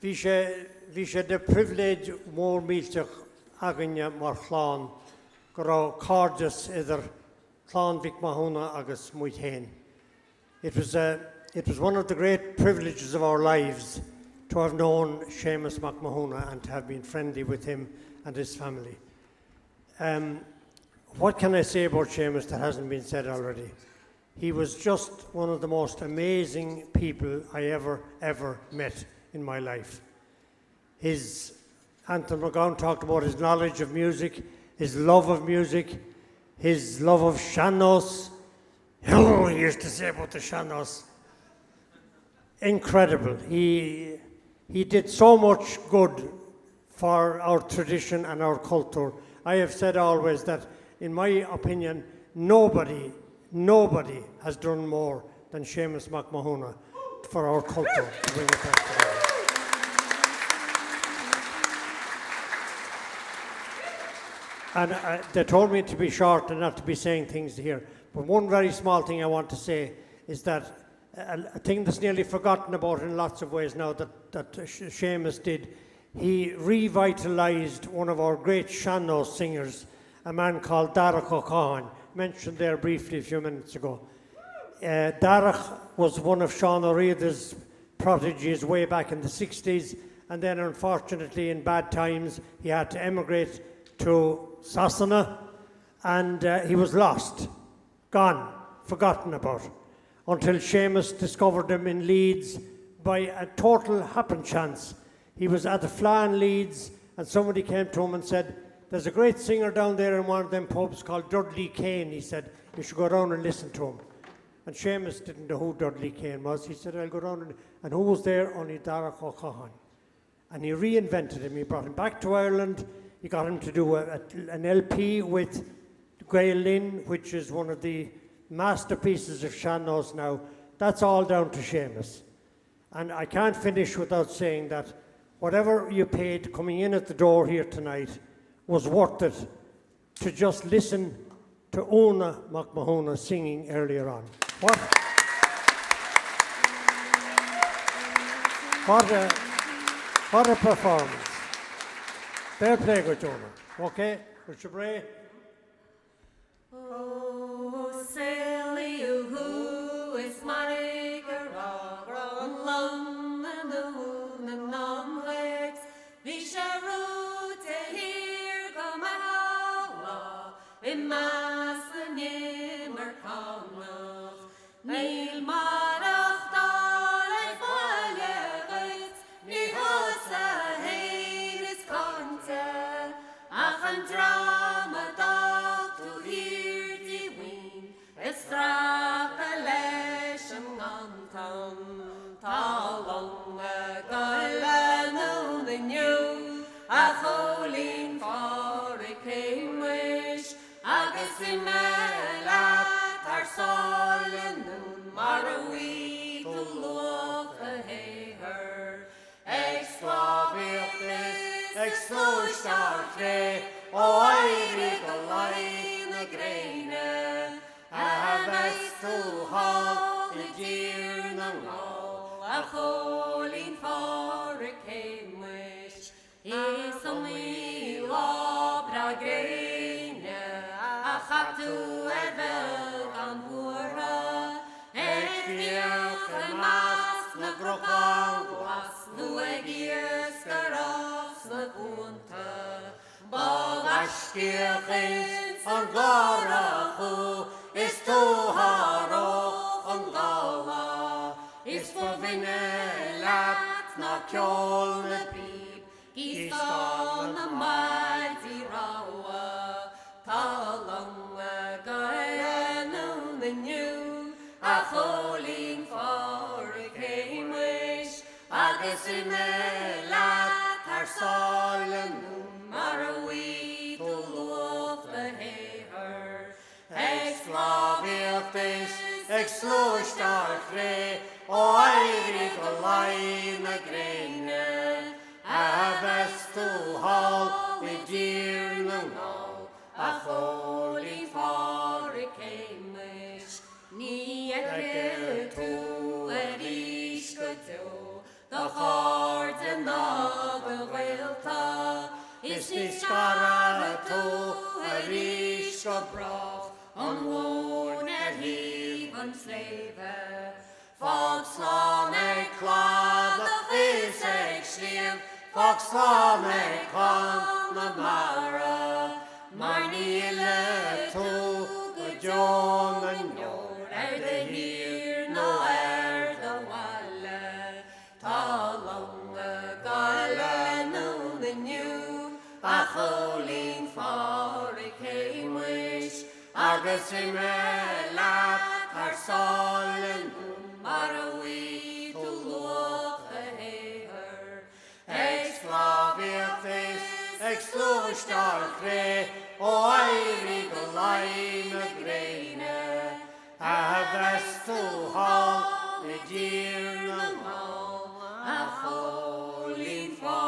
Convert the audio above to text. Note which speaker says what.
Speaker 1: Bhí sé, bhí sé de phribhléid mhór millteach againne mar chlann go raibh cairdeas idir clann Mhic Mathúna agus muid féin. It was a, it was one of the great privileges of our lives to have known Séamus Mac Mathúna and to have been friendly with him and his family. Um, what can I say about Seamus that hasn't been said already? He was just one of the most amazing people I ever, ever met in my life. His, Anton McGowan talked about his knowledge of music, his love of music, his love of sean-nós. Oh, he used to say about the sean-nós. Incredible. He, he did so much good for our tradition and our culture. I have said always that, in my opinion, nobody, nobody has done more than Seamus Mac Mathúna for our culture to bring it back together. And uh, they told me to be short and not to be saying things here. But one very small thing I want to say is that a, a thing that's nearly forgotten about in lots of ways now that, that Seamus did, he revitalized one of our great sean-nós singers, a man called Darach Ó Catháin, mentioned there briefly a few minutes ago. Uh, Darach was one of Sean Ó Riada's prodigies way back in the 60s, and then unfortunately in bad times he had to emigrate to Sasana, and uh, he was lost, gone, forgotten about, until Seamus discovered him in Leeds by a total happen chance. He was at the Fleadh in Leeds, and somebody came to him and said, There's a great singer down there in one of them pubs called Dudley Kane. He said, You should go down and listen to him. And Seamus didn't know who Dudley Kane was. He said, I'll go down and... And who was there? Only Darach Ó Catháin. And he reinvented him. He brought him back to Ireland. He got him to do a, a, an LP with Gael Linn, which is one of the masterpieces of sean-nós now. That's all down to Seamus. And I can't finish without saying that whatever you paid coming in at the door here tonight was worth it to just listen to Una Mac Mathúna singing earlier on. What, what, a, what a performance. Fair play go Una. Okay, Richard Bray.
Speaker 2: Ó saolaíodh thú is mairg a raibh an long i nDún na nDán dhuit. Bhí sé reoite thiar go Mealth lá i measc na n-imirceánach. Níl maireachtáil ag baile dhuit, ní thusa fhéin is cáinte, ach an dream a d'fhág tú thiar díomhaoin ag stracadh leis an nganntan. Tá long ag goil anonn inniu, a Chóilín Phádraig Shéamuis, Agus imigh leat thar sáile anonn mar a bhfaighidh tú luach do shaothair.
Speaker 1: Ag sclábhaíocht is ag sluaiste ar chlé ó éirí go luí na gréine a bheas tú thall i dTír na nGall,
Speaker 2: a Chóilín Phádraig Shéamuis. Is iomaí lá breá gréine a chaith tú ar bheagán buartha, ag fiach i measc na gcnocán glas nó ag iascaireacht sna cuanta.
Speaker 1: Ba ghaiscíoch ins an gCurrach thú is tú sháródh an gála, is ba bhinne leat ná ceol na bpíob.
Speaker 2: Gíoscán na maidí ramhar, Tá long ag goil anonn inniu, a Chóilín Phádraig Shéamuis, agus imigh leat thar sáile anonn mar a bhfaighidh tú luach do shaothair.
Speaker 1: Ag sclábhaíocht is ag sluaiste ar chlé ó éirí go luí na gréine a bheas tú thall i dTír na nGall, a Chóilín
Speaker 2: Phádraig Shéamuis. Ní fheicfidh tú arís go deo do chairde ná. brách, an mhóin ar thaobh an tsléibhe. Fág slán ag cladach is ag sliabh, fág slán ag Conamara, mar ní fhillfidh tú go deo na ndeor ar do thír ná ar do bhaile. Tá long ag gabháil anonn inniu, a Chóilín Phádraig Shéamuis, agus imigh leat thar sáile mar a bhfaighidh tú luach do shaothair. Ag sclábhaíocht is ag sluaisteáil cré ó éirí go luí na gréine, A bheas tú thall i dTír na nGall, a Chóilín Phádraig.